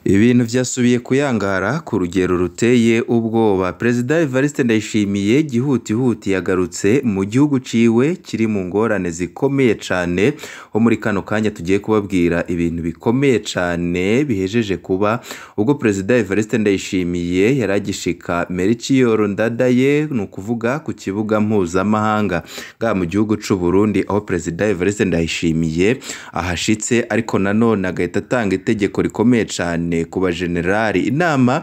Ibintu vyasubiye kuyangara ku rugero ruteye ubwoba. Perezida Evariste Ndayishimiye gihutihuti yagarutse mu gihugu ciwe kiri mu ngorane zikomeye cane, ho muri kano kanya tugiye kubabwira ibintu bikomeye cane bihejeje kuba ubwo Perezida Evariste Ndayishimiye yaragishika Melchior Ndadaye, ni ukuvuga ku kibuga mpuzamahanga ngaha mu gihugu c'u Burundi, aho Perezida Evariste Ndayishimiye ahashitse, ariko nanone agahita atanga itegeko rikomeye cane ku bajenerali. Inama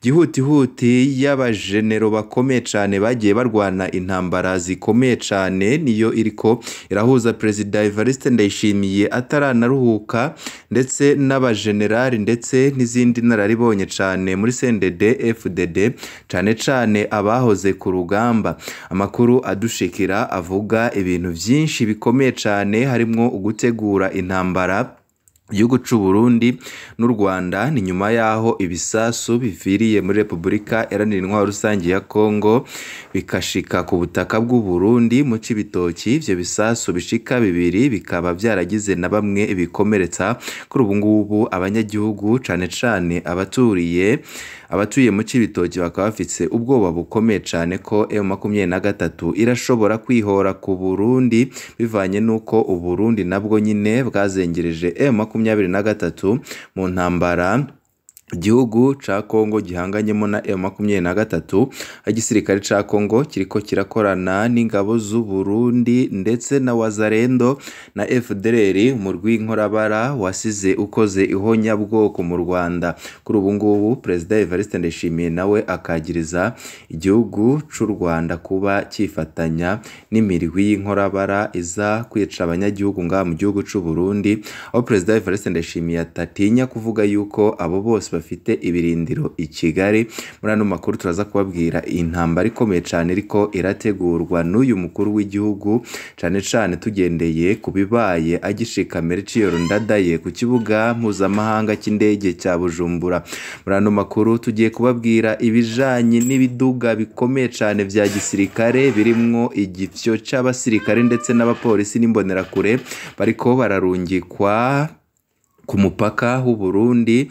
gihutihuti y'abajenero bakomeye cane bagiye barwana intambara zikomeye cane niyo iriko irahuza Perezida Evariste Ndayishimiye ataranaruhuka, ndetse n'abajenerali ndetse n'izindi nararibonye cane muri CNDD FDD, cane cane abahoze ku rugamba. Amakuru adushikira avuga ibintu vyinshi bikomeye cane, harimwo ugutegura intambara igihugu c'u Burundi n'u Rwanda. Ni nyuma yaho ibisasu biviriye muri Repubulika Iharanira Intwaro Rusangi ya Kongo bikashika ku butaka bw'u Burundi mu Cibitoki. Ivyo bisasu bishika bibiri bikaba vyaragize na bamwe bikomeretsa. Kuri ubu ngubu abanyagihugu cane cane abatuye mu Cibitoki bakaba bafise ubwoba bukomeye cane ko M23 irashobora kwihora ku Burundi, bivanye n'uko u Burundi nabwo nyine bwazengereje M23 mu ntambara igihugu ca Kongo gihanganyemo na M23. Igisirikare ca Kongo kiriko kirakorana n'ingabo z'u Burundi ndetse na Wazalendo na FDLR, umurwi w'inkorabara wasize ukoze ihonyabwoko mu Rwanda. Kuri ubu ngubu Perezida Evariste Ndayishimiye nawe akagiriza igihugu c'u Rwanda kuba cifatanya n'imirwi y'inkorabara iza kwica abanyagihugu ngaha mu gihugu c'u Burundi, aho Perezida Evariste Ndayishimiye atatinya kuvuga yuko abo bose bafite ibirindiro i Kigali. Muri ano makuru turaza kubabwira intambara ikomeye cane iriko irategurwa n'uyu mukuru w'igihugu, cane cane tugendeye ku bibaye agishika Melchior Ndadaye ku kibuga mpuzamahanga c'indege ca Bujumbura. Muri ano makuru tugiye kubabwira ibijanye n'ibiduga bikomeye cane vya gisirikare birimwo igifyo c'abasirikare ndetse n'abapolisi n'imbonerakure bariko bararungikwa ku mupaka w'u Burundi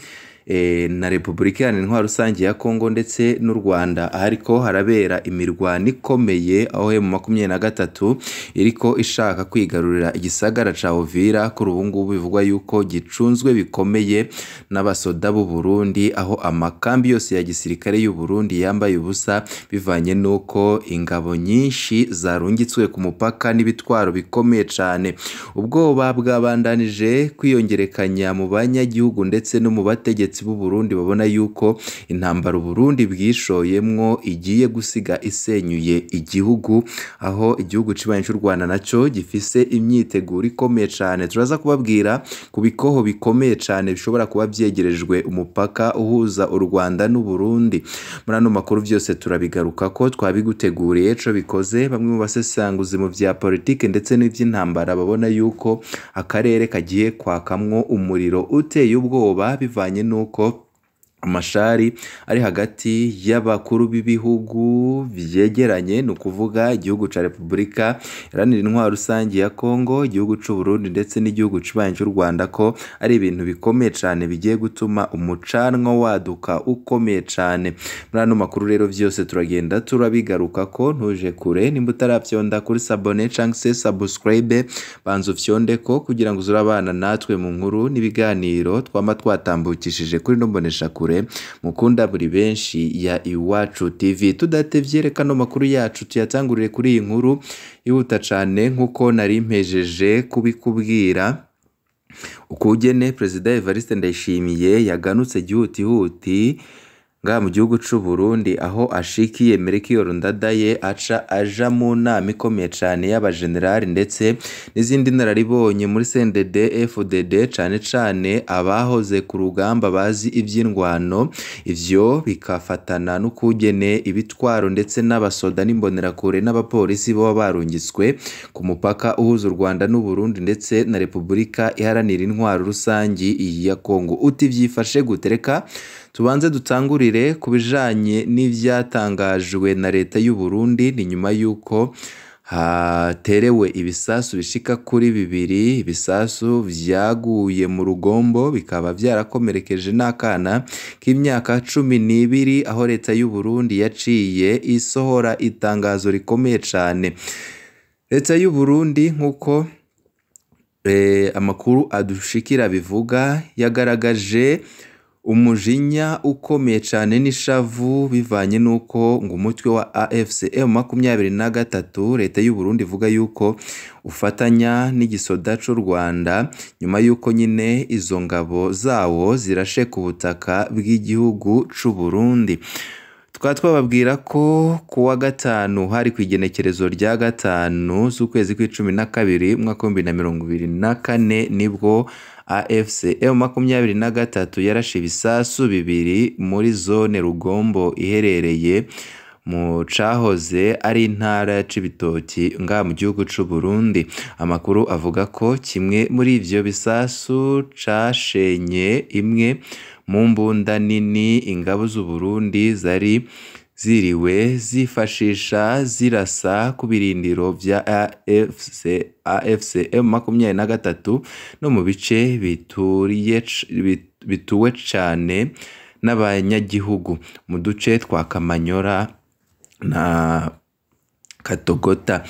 na Repubulika Iharanira Intwaro Rusangi ya Kongo ndetse n'u Rwanda, ahariko harabera imirwano ikomeye, aho M23 iriko ishaka kwigarurira igisagara ca Uvira. Kuri ubu ngubu bivugwa yuko gicunzwe bikomeye n'abasoda b'u Burundi, aho amakambi yose ya gisirikare y'u Burundi yambaye ubusa, bivanye n'uko ingabo nyinshi zarungitswe ku mupaka n'ibitwaro bikomeye cane. Ubwoba bwabandanije kwiyongerekanya mu banyagihugu ndetse no mu bategetsi b'u Burundi, babona yuko intambara Burundi bwishoyemwo igiye gusiga isenyuye igihugu, aho igihugu cibanyi c'u Rwanda naco gifise imyiteguro ikomeye cane. Turaza kubabwira ku bikoho bikomeye cane bishobora kuba vyegerejwe umupaka uhuza u Rwanda n'u Burundi. Muri ano makuru vyose turabigaruka ko twabiguteguriye eco bikoze. Bamwe mu basesanguzi mu vya politike ndetse n'ivy'intambara babona yuko akarere kagiye kwakamwo umuriro uteye ubwoba, bivanye n'uko amashari ari hagati y'abakuru b'ibihugu vyegeranye, ni ukuvuga igihugu ca Repubulika Iharanira Intwaro Rusangi ya Kongo, igihugu c'u Burundi ndetse n'igihugu cibanyi c'u Rwanda, ko ari ibintu bikomeye cane bigiye gutuma umucanwa waduka ukomeye cane. Muri ano makuru rero vyose turagenda turabigaruka ko, ntuje kure. Nimba utaravyonda kuri sabone canke se subscribe, banza ufyondeko kugira ngo uzurabana natwe mu nkuru n'ibiganiro twama twatambukishije kuri no mbonesha kure mukunda buri benshi ya Iwacu TV. Tudatevye, reka no makuru yacu tuyatangurire kuri iyi nkuru yihuta cane nkuko nari mpejeje kubikubwira. Ukugene Perezida Evariste Ndayishimiye yaganutse gihutihuti ngaha mu gihugu c'u Burundi, aho ashikiye Melchior Ndadaye aca aja mu nama ikomeye cane y'abajenerali ndetse n'izindi nararibonye muri CNDD FDD, cane cane abahoze ku rugamba bazi ivy'indwano. Ivyo bikafatana n'ukugene ibitwaro ndetse n'abasoda n'imbonerakure n'abapolisi boba barungitswe ku mupaka uhuza u Rwanda n'u Burundi ndetse na Repubulika Iharanira Intwaro Rusangi ya Kongo. Uti vyifashe gute? Reka tubanze dutangurire ku bijanye n'ivyatangajwe na leta y'u Burundi. Ni nyuma yuko haterewe ibisasu bishika kuri bibiri, ibisasu vyaguye mu rugombo bikaba vyarakomerekeje n'akana k'imyaka 12, aho leta y'u Burundi yaciye isohora itangazo rikomeye cane. Leta y'u Burundi nk'uko amakuru adushikira bivuga, yagaragaje umujinya ukomeye cane n'ishavu bivanye n'uko ngo umutwe wa AFC M23 leta y'u Burundi ivuga yuko ufatanya n'igisoda c'u Rwanda, nyuma yuko nyine izo ngabo zawo zirashe ku butaka bw'igihugu c'u Burundi. Tukaba twababwira ko kuwa gatanu hari kw'igenekerezo rya 5 z'ukwezi kw'icumi na kabiri umwaka 2024 nibwo AFC M23 yarashe ibisasu bibiri muri zone Rugombo iherereye mu cahoze ari intara ya Cibitoki ngaha mu gihugu c'u Burundi. Amakuru avuga ko kimwe muri ivyo bisasu cashenye imwe mu mbunda nini ingabo z'u Burundi zari ziriwe zifashisha zirasa ku birindiro vya AFC M23 no mu bice bituwe cane n'abanyagihugu mu duce twa Kamanyora na Katogota.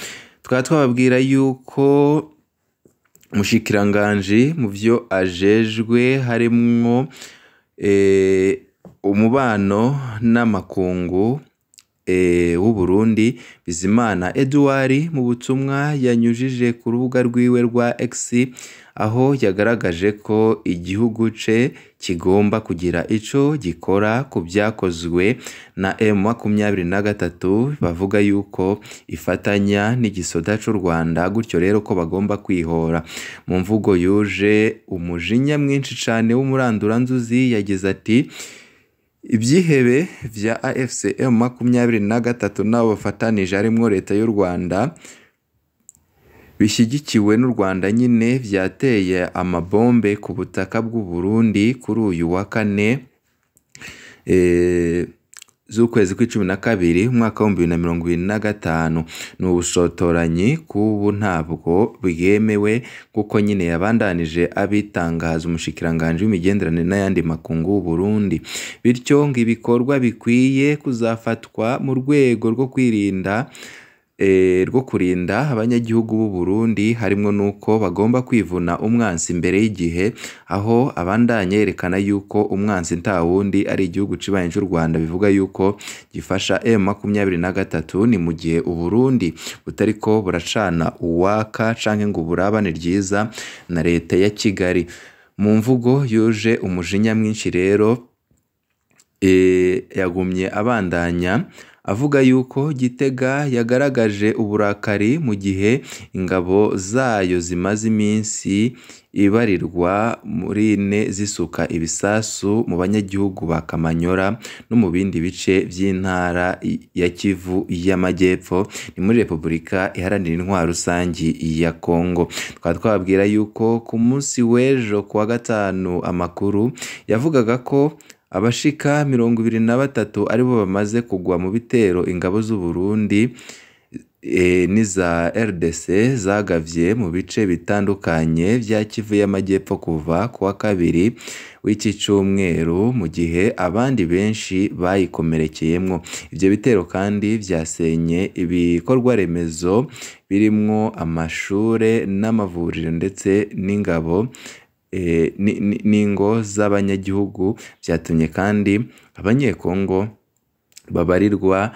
Tukaba twababwira yuko umushikiranganji mu vyo ajejwe harimwo umubano n'amakungu w'u Burundi Bizimana Edouard mu butumwa yanyujije ku rubuga rwiwe rwa X, aho yagaragaje ko igihugu ce kigomba kugira ico gikora ku vyakozwe na M23 bavuga yuko ifatanya n'igisoda c'u Rwanda, gutyo rero ko bagomba kwihora. Mu mvugo yuje umujinya mwinshi cane w'umuranduranzuzi yagize ati: ibyihebe vya AFC M23 nabo bafatanije harimwo leta y'u Rwanda bishyigikiwe n'u Rwanda nyine vyateye amabombe ku butaka bw'u Burundi kuri uyu wa kane z'ukwezi kw'icumi na kabiri umwaka 2025. Ni ubushotoranyi kubu ntabwo bwemewe, kuko nyine yabandanije abitangaza umushikiranganji w'imigenderanire n'ayandi makungu w'u Burundi. Bityo ngo ibikorwa bikwiye kuzafatwa mu rwego rwo kwirinda rwo kurinda abanyagihugu b'u Burundi, harimwo nuko bagomba kwivuna umwansi imbere y'igihe, aho abandanya yerekana yuko umwansi nta wundi ari igihugu cibanyi c'u Rwanda bivuga yuko gifasha M23. Ni mu gihe u Burundi butariko buracana uwaka canke ngo burabane ryiza na leta ya Kigali. Mu mvugo yuje umujinya mwinshi rero yagumye abandanya avuga yuko Gitega yagaragaje uburakari mu gihe ingabo zayo zimaze iminsi ibarirwa muri ine zisuka ibisasu mu banyagihugu ba Kamanyora no mu bindi bice vy'intara ya Kivu y'Amajyepfo, ni muri Repubulika Iharanira Intwaro Rusangi ya Kongo. Tukaba twababwira yuko ku munsi w'ejo kuwa gatanu amakuru yavugaga ko abashika 23 aribo bamaze kugwa mu bitero ingabo z'u Burundi n'iza RDC zagavye mu bice bitandukanye vya Kivu y'Amajyepfo kuva kuwa kabiri w'iki cumweru, mu gihe abandi benshi bayikomerekeyemwo. Ivyo bitero kandi vyasenye ibikorwa remezo birimwo amashure n'amavuriro ndetse n'ingabo n'ingo z'abanyagihugu. Vyatumye kandi abanyekongo babarirwa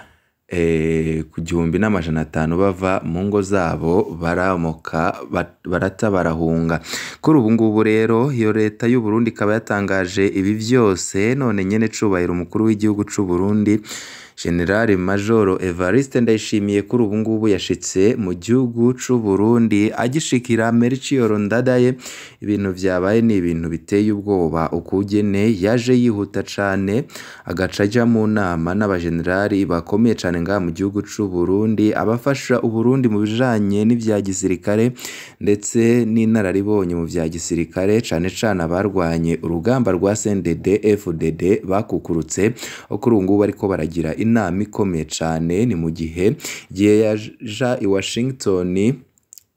ku 1500 bava mu ngo zabo baramoka barata barahunga. Kuri ubu ngubu rero iyo leta y'u Burundi ikaba yatangaje ibi vyose, none nyene cubahiro umukuru w'igihugu c'u Burundi General Major Evariste Ndayishimiye kuri ubu ngubu yashitse mu gihugu c'u Burundi agishikira Melchior Ndadaye. Ibintu vyabaye ni ibintu biteye ubwoba, ukugene yaje yihuta cane agaca aja mu nama n'abagenerali bakomeye cane ngaha mu gihugu c'u Burundi, abafasha u Burundi mu bijanye n'ivya gisirikare ndetse n'inararibonye mu vya gisirikare, cane cane abarwanye urugamba rwa CNDD FDD bakukurutse, kuri ubu ngubu bariko baragira inama ikomeye cane. Ni mu gihe igihe yaja i Washington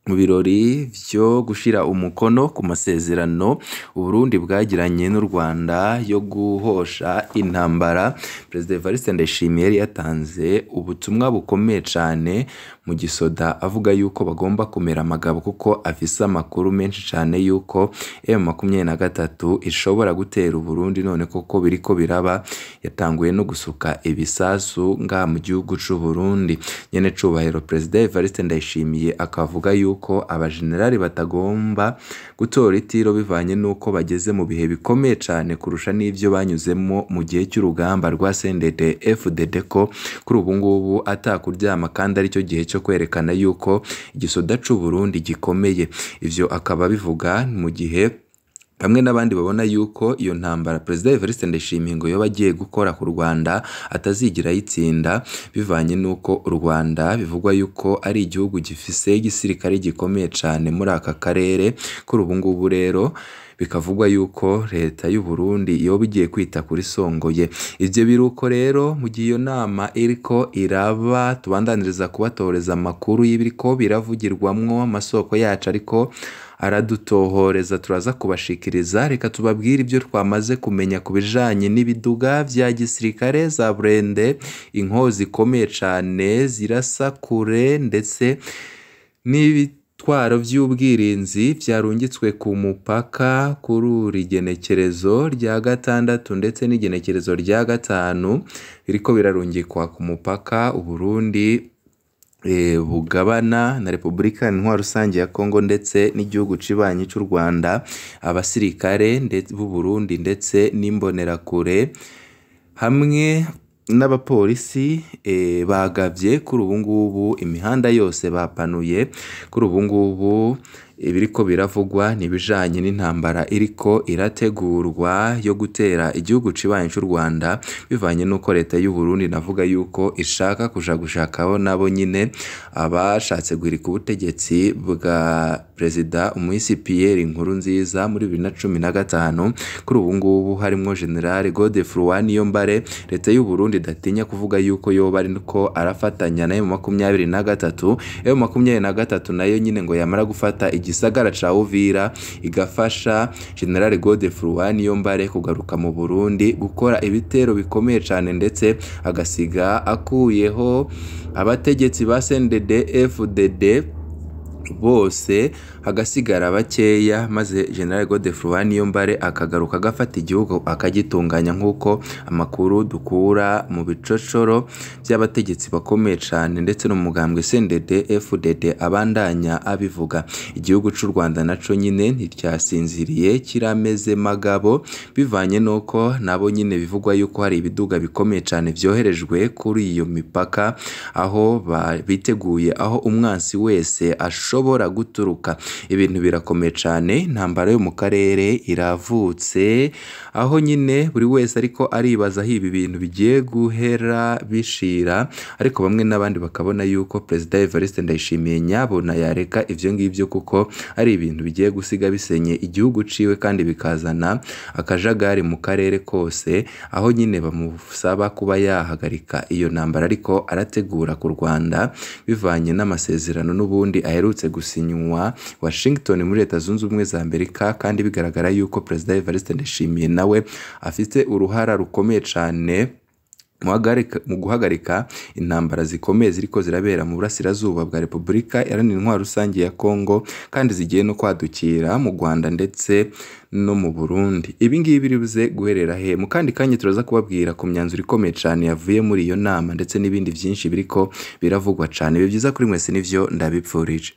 mu birori vyo gushira umukono ku masezerano Uburundi bwagiranye n'u Rwanda yo guhosha intambara, Perezida Evariste Ndayishimiye yari yatanze ubutumwa bukomeye cane mu gisoda, avuga yuko bagomba kumera amagabo kuko afise amakuru menshi cane yuko M23 ishobora gutera Uburundi. None koko biriko biraba, yatanguye no gusuka ibisasu ngaha mu gihugu c'u Burundi. Nyene cubahiro Perezida Evariste Ndayishimiye akavuga yuko abajenerali batagomba gutora itiro bivanye n'uko bageze mu bihe bikomeye cane kurusha n'ivyo banyuzemo mu gihe cy'urugamba rwa CNDD FDD, ko kuri ubu ngubu atakuryama kandi aricyo gihe cyo kwerekana yuko igisoda c'u Burundi gikomeye. Ivyo akaba bivuga mu gihe bamwe n'abandi babona yuko iyo ntambara Perezida Evariste Ndayishimiye ngo yoba agiye gukora ku Rwanda atazigira ayitsinda, bivanye n'uko u Rwanda bivugwa yuko ari igihugu gifise igisirikare gikomeye cane muri aka karere. Kuri ubu ngubu rero bikavugwa yuko leta y'u Burundi yoba igiye kwita kuri Songoye. Ivyo biruko rero mu gihe iyo nama iriko iraba, tubandaniriza kubatoreza amakuru y'ibiriko biravugirwamwo, amasoko yacu ariko aradutohoreza, turaza kubashikiriza. Reka tubabwire ibyo twamaze kumenya ku bijanye n'ibiduga vya gisirikare za burende, inkozi zikomeye cane zirasa kure, ndetse n'ibitwaro vy'ubwirinzi vyarungitswe ku mupaka kuri uri genekerezo rya 6 ndetse n'igenekerezo rya 5 biriko birarungikwa ku mupaka Uburundi bugabana na Repubulika Intwaro Rusange ya Kongo ndetse n'igihugu cibanyi c'u Rwanda. Abasirikare b'u Burundi ndetse n'imbonerakure hamwe n'abapolisi bagavye kuri ubu ngubu imihanda yose bapanuye. Kuri ubu ngubu ibiriko biravugwa nibijanye n'intambara iriko irategurwa yo gutera igihugu cibanyi c'u Rwanda, bivanye n'uko leta y'u Burundi navuga yuko ishaka kuja gushakaho nabo nyine abashatse guhirika ubutegetsi bwa Perezida Umuhisi Pierre Nkurunziza muri 2015. Kuri ubu ngubu harimwo General Godefroid Niyombare, leta y'u Burundi idatinya kuvuga yuko yoba ariko arafatanya na M23. M23 nayo nyine ngo yamara gufata igisagara ca Uvira igafasha General Godefroid Niyombare kugaruka mu Burundi gukora ibitero bikomeye cane, ndetse agasiga akuyeho abategetsi ba CNDD FDD bose, hagasigara bakeya, maze General Godefroid Niyombare akagaruka agafata igihugu akagitunganya, nk'uko amakuru dukura mu bicocoro by'abategetsi bakomeye cane ndetse no mu mugambwe CNDD FDD abandanya abivuga. Igihugu c'u Rwanda naco nyine ntiryasinziriye, kirameze magabo, bivanye n'uko nabo nyine bivugwa yuko hari ibiduga bikomeye cane vyoherejwe kuri iyo mipaka, aho biteguye aho umwansi wese ashobora guturuka. Ibintu birakomeye cane, intambara yo mu karere iravutse, aho nyine buri wese ariko aribaza aho ibi bintu bigiye guhera bishira, ariko bamwe n'abandi bakabona yuko Perezida Evariste Ndayishimiye nyabona yareka ivyo ngivyo, kuko ari ibintu bigiye gusiga bisenye igihugu ciwe kandi bikazana akajagari mu karere kose, aho nyine bamusaba kuba yahagarika iyo ntambara ariko arategura ku Rwanda, bivanye n'amasezerano n'ubundi aherutse gusinywa Washington muri Leta Zunze Ubumwe za Amerika, kandi bigaragara yuko Perezida Evariste Ndayishimiye nawe afite uruhara rukomeye cane mu guhagarika intambara zikomeye ziriko zirabera mu burasirazuba bwa Repubulika Iharanira Intwaro Rusange ya Kongo, kandi zigiye no kwadukira mu Rwanda ndetse no mu Burundi. Ibi ngibi biribuze guherera he? Mu kandi kanya turaza kubabwira ku myanzuro ikomeye cane yavuye muri iyo nama ndetse n'ibindi vyinshi biriko biravugwa cane. Ibi vyiza kuri mwese nivyo ndabipfurije.